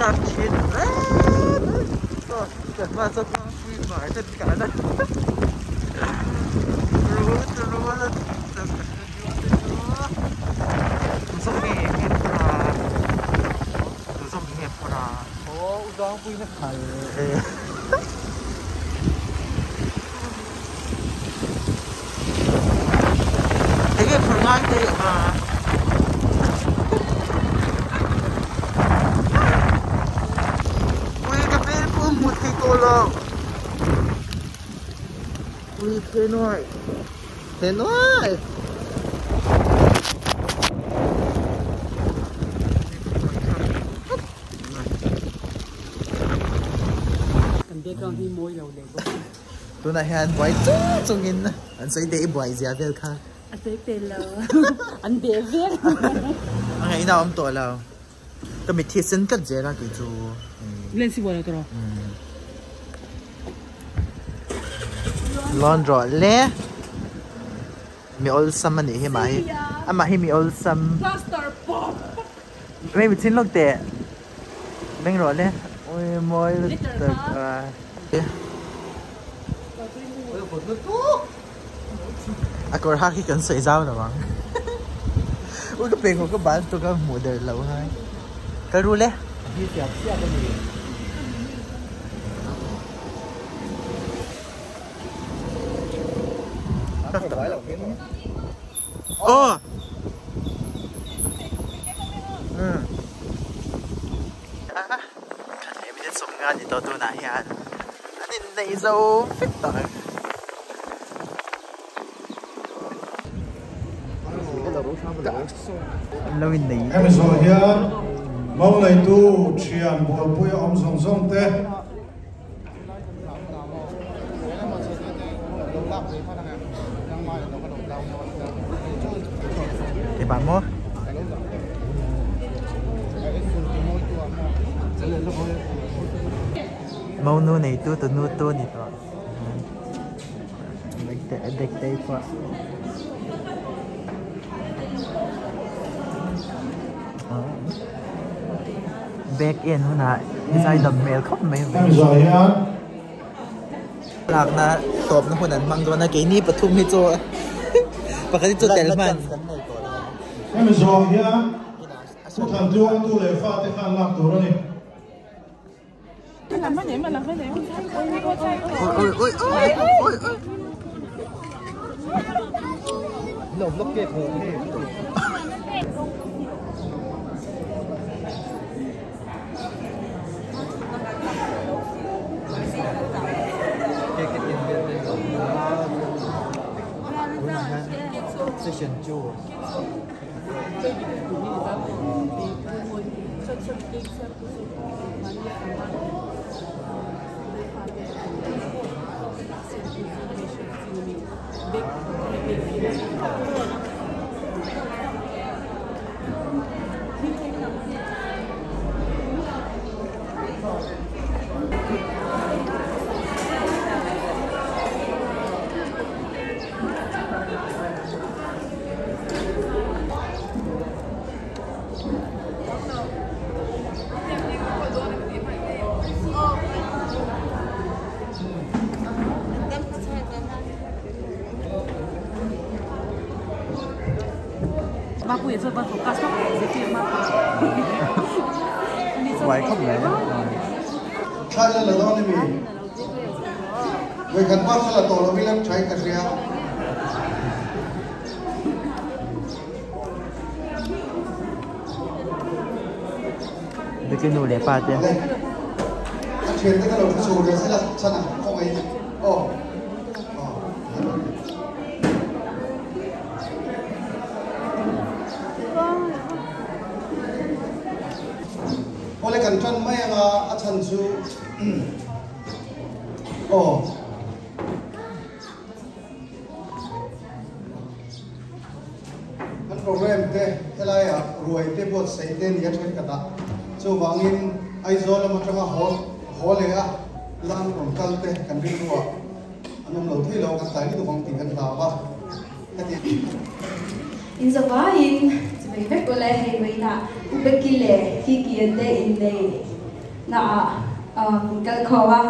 tlak thin Thế nói. Tụi này anh buổi chung in anh sẽ để buổi gì về kha. Anh sẽ để lo. Anh để về. Anh ấy nào ông tuổi là cái mình thiết sinh cất dễ là cái chú. Lên xin buổi rồi. Lon rồi lẽ. Mi ol sam ani hi mai ama hi mi ol sam plaster pop mấy mi tin lok te beng ro le oi moi tak a kor ha ki kan sei zau na bang ui ka peng ko ban to ka mu der lo hai ka ru le hi siap siap ani Ồ. Em biết sống ngan thì tôi này anh này dâu phết tỏi. Em rồi hiền mong lấy tu chiam buồn bùi om zong zong te. Thì bạn mua mau nu này tu tu nu tu này to đek đek qua back in hôm nay design đầm mèo khóc mấy lạc na tộp nó hôn ăn măng đó na cái ní bật thum hết rồi và cái chỗ tẹl man em rồi nhá cô thằng tu anh tu lấy pha te khan lạc đồ rồi ôi ôi ôi ôi ôi lộp lốc kẹt rồi. Session 2. Quay không lẽ. Thay là đó đi mình. Người khẩn bắt là tổ là mình làm trái cà ria. Được cái nụ đẹp ba chứ. Chuyện cái đầu số rồi sẽ là sao nào không ấy. Ồ. Ole kan tran mai anga a chan chu oh an program te helai a ruai te bot sei te ni a then kata chu wangin Aizawl lama tanga hall hall le a lan ron kal te kan ring ruwa anom lo thei lo kan tai ni tu wang tin kan la ba in zawain chumei vek ole hei weina ubekile ki ki ante in nei na ah kan kal kho a,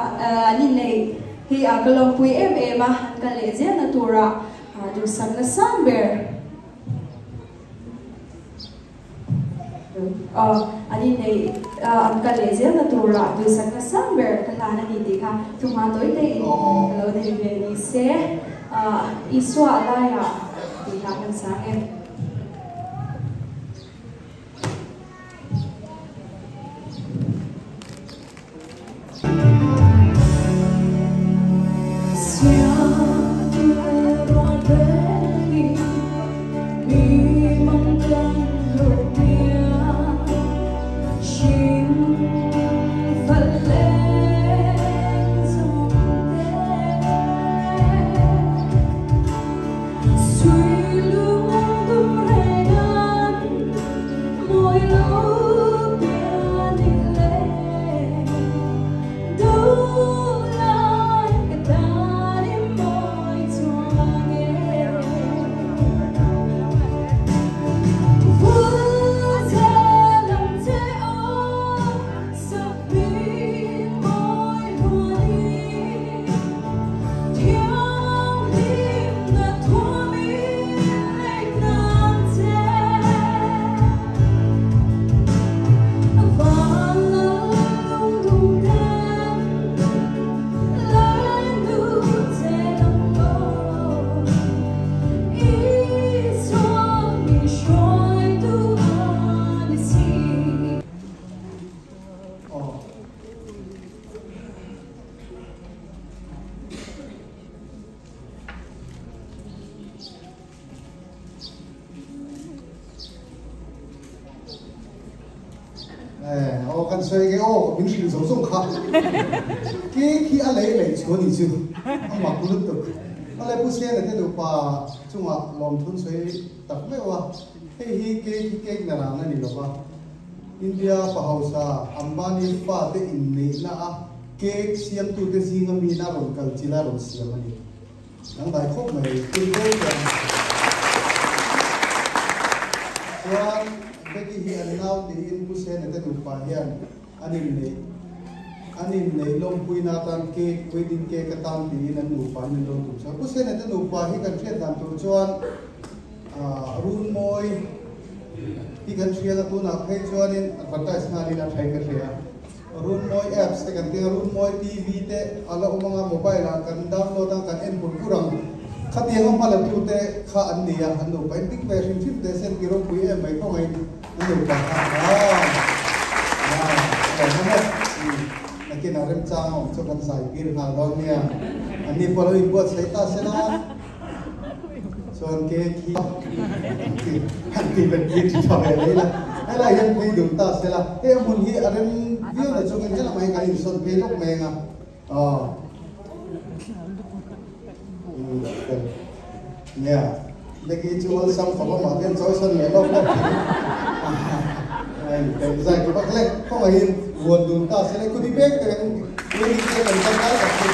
an inneih hi ka lawmpui em em a, an kal leh zel na tura duhsakna sang ber. Aw, an inneih an kal leh zel na turah duhsakna sang ber ka hlan a ni tih kha thuhma tawi teiin ka lo nei ve ni se. Isua a laiah tih hlah kan sang e. Aw kan sawi nge aw min hrilh zawng zawng kha ke khi a lei lei chu ani chu a mak lutuk a le pu Sena te nupa chungah lawmthun sawi tak meuh a hei hi ke khi cake na rang a ni lova India pa hausa Ambani fa te inneihna a cake siamtute zinga mi in a rawn kal chilh a rawn siam a ni. Dangdai khawp mai thil deuh chuan chuan Becky hi an nau tiin Pu Sena te nupa hian an inneih an inneih lawmpuina atan cake wedding cake atan tiin an nupa in an lo tum chuan Pu Sena te nupa hi kan hriat dan tur chuan Runmawi hi kan hriat a tunah phei chuanin advertise nghalin a thain ka hria. Runmawi apps te kan tih a, Runmawi TV te a la awm anga mobile ah kan download a kan en pur pur ang. Khatiang a hmala tu te kha an ni a, an nupa in ding ve hrim hrim teh sen ti ropui em mai khaw ngaiin an nupa kha aaa aaa a lo hma bawk. Nakin ah remchang a awm chu kan zai pir nghal dawn nia. An ni pawh lo inbuatsaih ta se la. Chuan ke khi an ti bet bik tha ve mai la. Helai hian phei dun ta se la. Hei a hmun hi a rem viau na chungin helamah hian kan insawn phei lawk mai anga. Aw. Nia. Leki chu awlsam khawp a mah hian chawi sawn leh lawk lawk thin. Zai ka bak le. Khawngaihin vuan dun ta se le. Kudi bek te kan wedding te kan tan lai tak chu.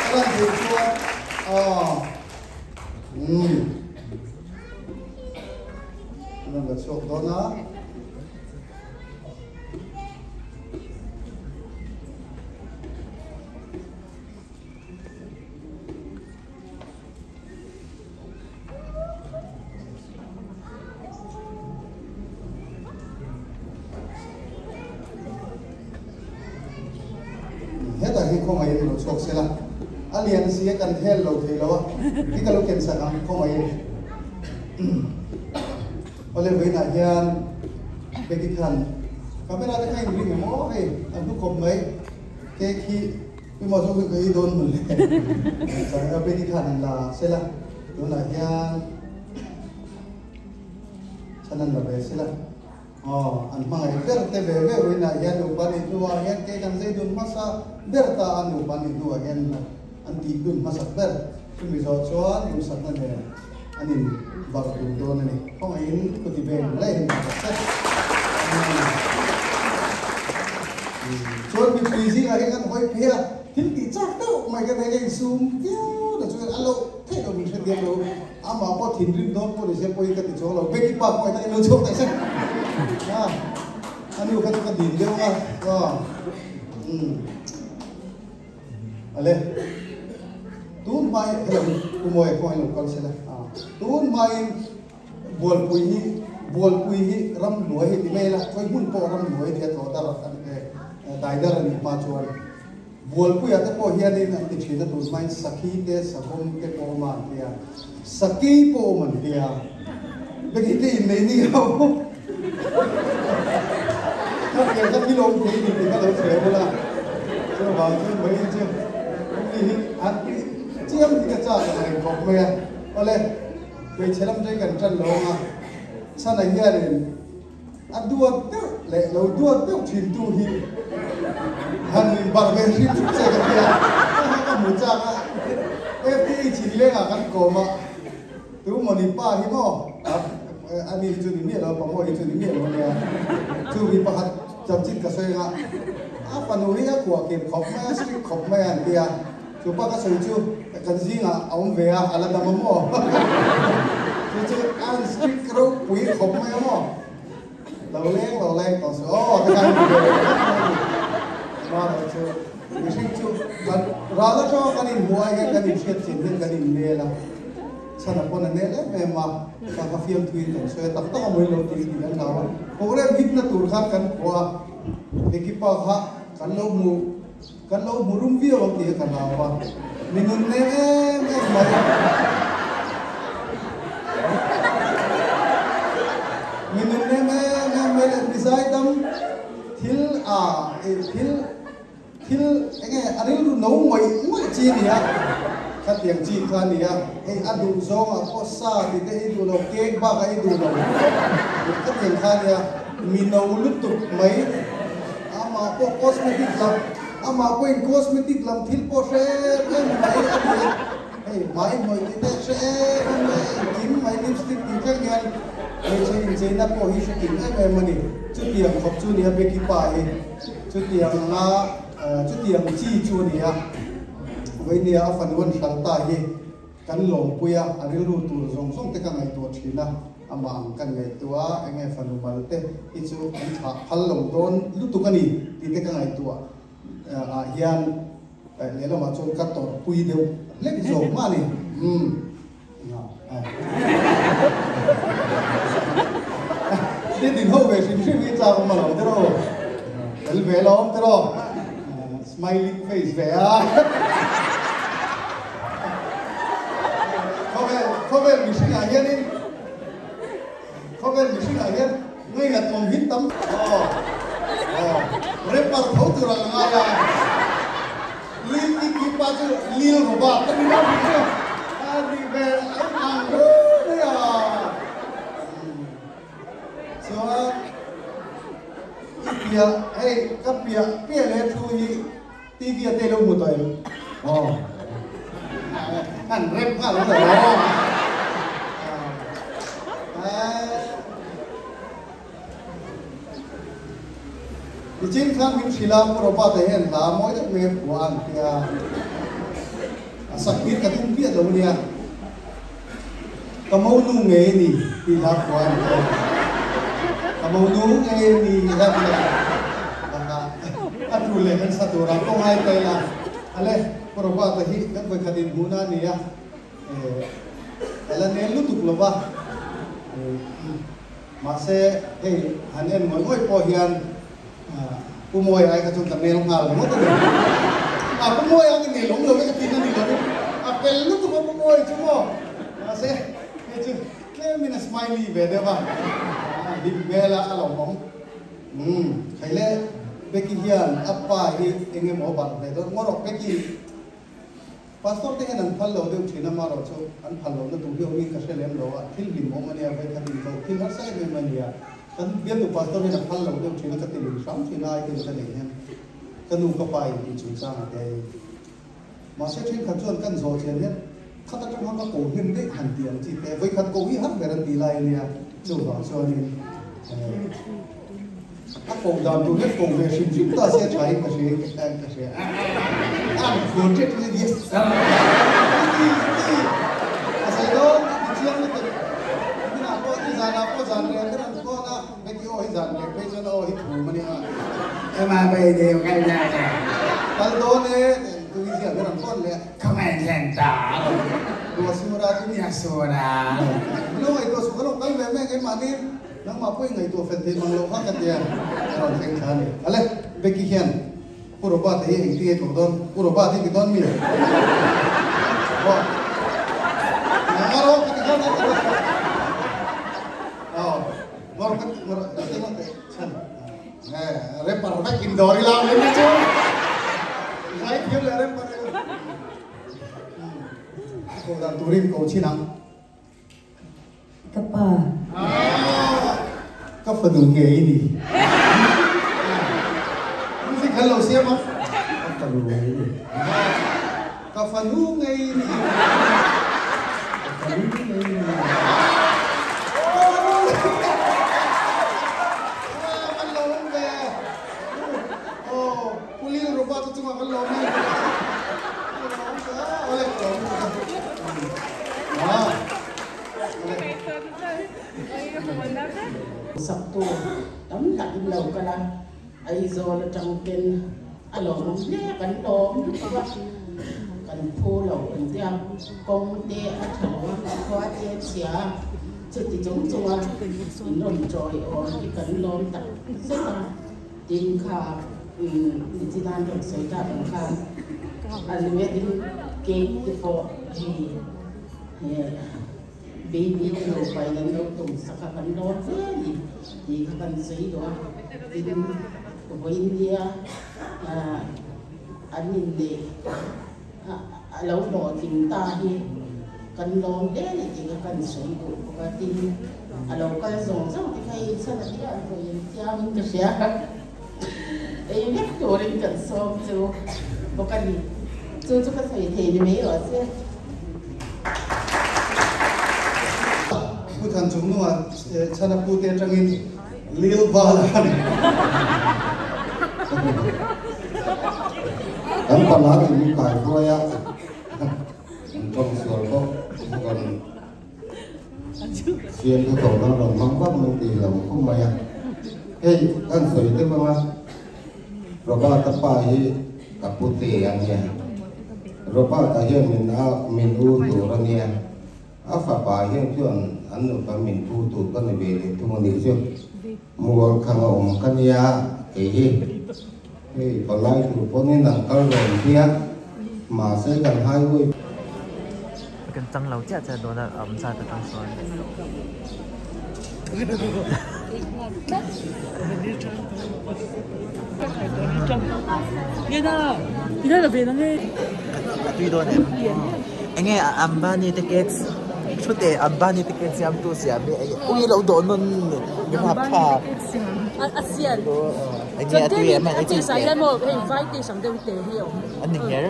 A lan theih chuan Aw umm an rawn la chhuak dawn a. Hetah hi khawngaihin lo chhuak se la, a lian si a kan hel lo thei lo a, hi ka lo ken sak ang khawngaihin. Awle vawiinah hian Becky khan camera te kha in ring em aw hei a hnu khawp mai cake hi emaw chu ka ei dawn hmun le chang Becky khan an la se la tunah hian chhan an la ve se la. Aw, an hmangaih ber te ve ve ruinah hian nupa nih hnuah hian kei kan zei dun hmasa ber ta a, nupa nih hnuah hian an tih dun hmasak ber. Chumi zawh chuan duhsakna nen an in barh dun dawn a ni. Khawngaihin kuti veng leh hin tak tak. Chuan mipui zingah hian kan hawi phei a, thil tih chak deuh mai ka nei ka insum viau na chuan a loh theih lo min hrethiam lo. Amah pawh thinrim dawn pawh ni se pawi ka ti chuang lo. Becky pa pawh hetah in lo chhuak daih se. Anu kha chu ka dil deuh a aw umm ale tun hmai hello Pu Mawia pawh hi lo kal se la tun hmaiin Bualpui hi Bualpui hi ramhnuai hi ti mai ila khawi hmun pawh ramhnuai nia tlawh dar daidar a nih hma chuan Bualpuiah te pawh hianin an ti thin a tun hmain sakhi te savawm te pawh awm a an tia sakei pawh awm an tia Becky te innei ni ho Ka pian kha thil awm thei ni tih kha lo hre bawlh a chuvang chuan vawiin chu mi hi an ti chiam hi ka chak ang reng khawp mai a awle hmeichhe lam te kan tan lo ang a chhanah hianin A duat deuh leh lo duat deuh thintu hi han inbarh ve hrim hrim che ka tia, ka ha ka hmu chak a, FTA thinlengah kan kawm a, tu mawni pa hi maw a ni hi chu ni miah lo, pa maw hi chu ni miah lo ania, chu mi pakhat chanchin ka sawi anga, a fanu hi a kuah kim khawp mai a, strict khawp mai a an tia, chu pa ka sawi chu kan zingah a awm ve a, a la dam a maw? Chu chu a han strict ropui khawp mai a maw? Lo leng lo leng tawh suh aw ti khan ve leh vek mai a ni. Amaherawh chu mihring chu kan ral atanga kan inhmuh ai hian kan inhriat chin hian kan innel a, chhan a pawn a nel em em a, ka ka fiamthuin kan sawi a, tak tak a mawi lo tih tih kan hlau a, program hipna tur khan kan phuah a, Ekipa kha kan lo hmu. Kan lo hmu rum viau ang tih ka hlau a, mi nun nem em em mai. Mi nun nem em em mai leh mi zaidam thil a thil thil enge a rilru no ngawih ngawih chi a ni a, khatiang chi kha a ni a, hei a duh zawngah pawh sa tih te ei duh lo, cake bak a ei duh lo, khatiang kha a ni a, mi no lutuk mai. Amah pawh cosmetic lam, amah pawhin cosmetic lam thil pawh hre em em mai a ni a, hei hmai hnawih tih te hre em em mai a, engkim mai lipstick tih thleng hian hmeichhe incheina pawh hi hre kim em em a ni. Chutiang khawp chu a ni a Becky pa hi, chutiang anga chutiang chi chu a ni a, vawinia a fanu an hral ta hi kan lawmpui a, a rilru tur zawng zawng te ka ngaihtuah thin a. Amah ang kan ngaihtuah a, enge fanu mal te hi chu an thlah phal lo dawn lutuk a ni tih te ka ngaihtuah ah hian lehlamah chuan ka tawrhpui deuh hlek zawk mah a ni. Umm. Ti din ho ve hrim hrim hi chak awm a lo tiraw? Tel ve la awm tiraw? Smiling face ve a. Khawvel khawvel mihringah hianin khawvel mihringah hian ngainat awm hin tam aw aw rapper tho tur ang ngai a Lil Nicky pa chu Lil Robert a ni lo tih chu a nih ve ang hle mai a chuan i piah hei ka piah piah leh thu hi TV a te lo hmu tawh em? Aw. An rep nghal ang lo. Nichin khan min hrilh a, Pu Robert-a hian hla mawi deuh mai a phuah a an tia. A sak tir ka tum piah lo nia. Ka monu ngei ni tih hla phuah a ni e. Ka monu ngei ni hla tih a a tu leh kan sa tur a kawng ai ta ila. Ale, Pu Robert-a hi kan vawikhat inhmuhna a ni a, ka la nel lutuk lo va, mahse hei han en ngawih ngawih pawh hian Pu Mawia ai kha chuan ka nel nghal ringawt a ni. A Pu Mawia ang i nel awm lo e ka tihna a ni lo in a fel lutuk a Pu Mawia chu maw. Mahse hei chu tlemin a smiley ve deuh a, a hlim hmel a a lo awm. Umm hei le Becky hian a pa hi eng emaw a barh ve dawn ngawt rawh Becky. Pastor te hian an phal lo deuh thin a, marawh chu an phal lohna tur hi awmin ka hre lem lo a, thil hlim awm a nia, vawikhat inko thil harsa em em a nia. Kan bialtu pastor hian a phal lo deuh thin a, ka ti lui hram thin a, idol ka neih hian ka nu ka pa in tih chungchang a te a Mahse thenkhat chuan kan zawh chian hian khat atanga ka ko hnem daih han tih ang chi te, vawikhat ko hi har ber an tih lai a nia, chuvang chuanin A ko dan tur hian ko ve hrim hrim ta se tha in ka hria ka hria a an phur tep tep yes ti ti a sawi dawn a ti chiang lutuk niminah pawh nizanah pawh zan reh khan an phone a Becky aw hi zan reh phei chuan a aw hi thum a nia. ก็มาไปเดียวกันได้ ตัลโดเน่ตุยเสียกันก่อนเลย เขาไม่แข่งตา ตัวสุราที่ เนี่ยสุรา ลูกไอ้ตัวสุขลูกกันแม่แม่ไอ้มานี่นังมาพูดไงตัวเฟนเทมังโลข้ากันเดียรอนเซ็งชานี่อะไรเบกี้เฮียนอุโรบาที่เองที่ตัวดอนอุโรบาที่กี่ดอนมีว่างาโรกี่ดอนอ๋องอร์กันงอร์กันนั่นฉันเรปาร์แบกินดอริลาเลยไม่ใช่ใช่เที่ยวเลยเรปาร์โกดันตูรินโกชินัง กับป้า ก็ฝนุเงยนี่รู้สิขันเราเสียมั้ง ก็ฝนุเงยนี่ ก็ฝนุเงยนี่ ฝนุเงยนี่ มันลงแกโอ้ปุริรูปะตัวมันลงนี่โอ้ยลงอ๋อ สักตัวตั้งหลักเราก็ละไอโซลจังเป็นอารมณ์เนี่ยกันโดมว่ากันพูเราเป็นเตี้ยกงเตี้ยเถาควาเตี้ยเสียจุดที่จงตัวนนจอยอ่อนที่กันล้มตัดเส้นดินขาดิจิทัลดอกสวยจังค่ะอันนี้ดินเก่งที่พอที่บีบีโลไปนั้นเราตุ่มสักกันโดนเสียดีดีกันสีตัวดินตัวอินเดียอันนี้เด็กเราโดดถึงตาที่กันลงเด้ดีกันสีตัวปกติเราก็ส่งส่งที่ใครสนับสนุนตัวเองเจ้ามันก็เสียไอ้เล็กตัวเล็กกันส่งจูปกติจูจูก็ใส่เทนี่ไม่หรอเสียผู้ทันจุงนัวชนะผู้เตจังอินลีลบาลาน ทั้งตลาดมีขายด้วยอ่ะตรงส่วนก็กันเสียงก็ตกน้ำลงมังบ้างมันตีเราเข้ามาอ่ะเฮ้ยกันสวยได้บ้างละโรบาตป้าฮีกับผู้เตียงเนี่ยโรบาตาเฮียมินอามินอูตัวระเนี่ยอาฝาป่าเฮียชวนอันนู้นมินผู้ตัวก็ในเบลทุกวันนี้ช่วยมัวขังอมกันยาเฮ้ยเฮ้ยปลายตัวพวกนี้หนังกระโหลกเทียมาใช้กันให้ด้วยกันจังเราเจ้าจะโดนอ่ำซาตะตังซอนเนี่ยนะนี่เราเป็นอะไรพี่โดนเนี่ยไอ้เงี้ยอัมบานีตะเก็ตชุดเออัมบานีตะเก็ตเสียมตัวเสียมไอ้อุ้ยเราโดนมันมีภาพภาพอาเซียนไอ้เงี้ยตัวเอ็มไอ้ จีสายแล้วมั้งเฮ้ยไฟตีสังเดียวเตะเหี่ยวอันนี้เงี้ย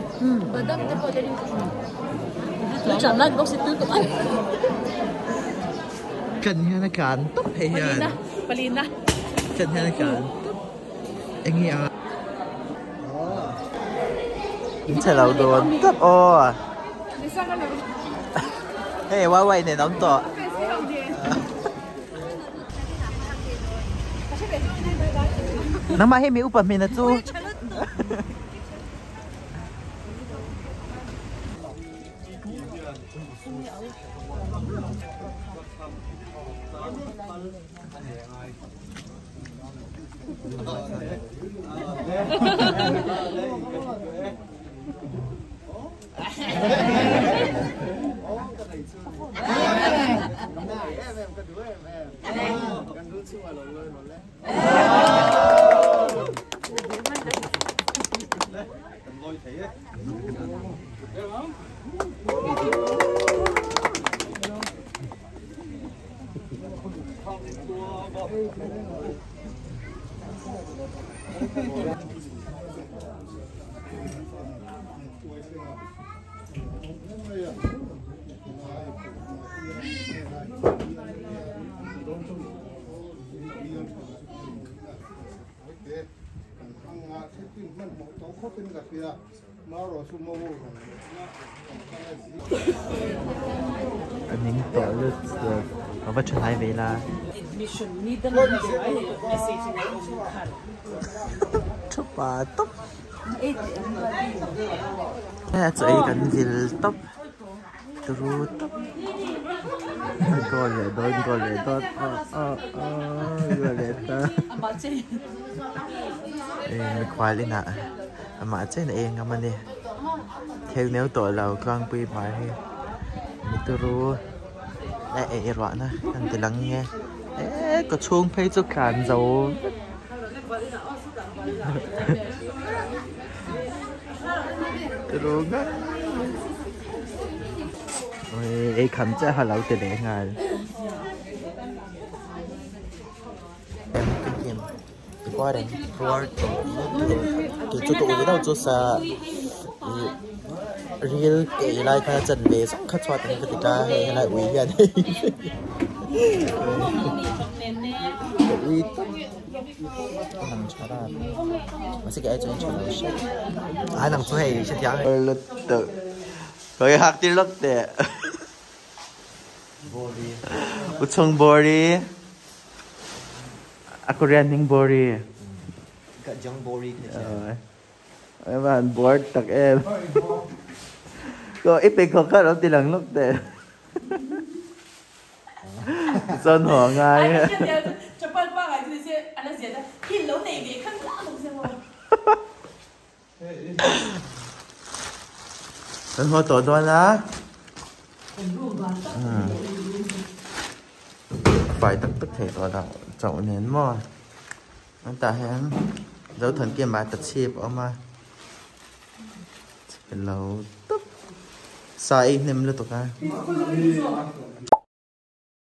บัดดับจะพอจะดิ้นจับนั่นก็สิตื้อตัวกันเฮียนะกันตุ๊บเฮียปลีนะกันเฮียนะกันไอ้เงี้ยใช่เราโดนตุ๊บโอ้เฮ้ยว่าไวเนี่ยน้องต่อน้องมาให้มีอุปมีนะจู อั นนี้ต่อเลือด Ka va tha hnai ve la. Tha pa tawp. A chaw ei kan vil tawp. Turu tawp. Goal leh dawn goal leh dawn aw aw aw goal leh ta. Mikhual inah amah chen a eng ngam a ni. Theu neu tawh lo tlangpui hmar hi mi turu a ei ruah na kan ti lang nge eee kaw chhung phei chu tlan zo vek turu ngang mai ei kham chiah kha lo ti leh nghal. Chu ka ui deuh chu sa ih ril ka ei lai khan a chan ve zawk kha chhuat ang ka ti ta hei helai ui hian ka ui tawp a lang tha a mahse kei ai chuan tha lo hret a nang chu hei hrethiam ka hak tir lawk teh Uchung Bori A Korean hming Bori. Ka jang Bori ka tia. Ai van bored tak em. Ko i pe khawk kha lo ti lang lawk teh. Chuan haw a ngai. Kan haw tawh dawn a. A fai tak tak thei tawh lo chauh nen maw. An tah hian Zothankima ta chhip a awm a. Chhe lo tawp. Sa ei hnem lutuk a.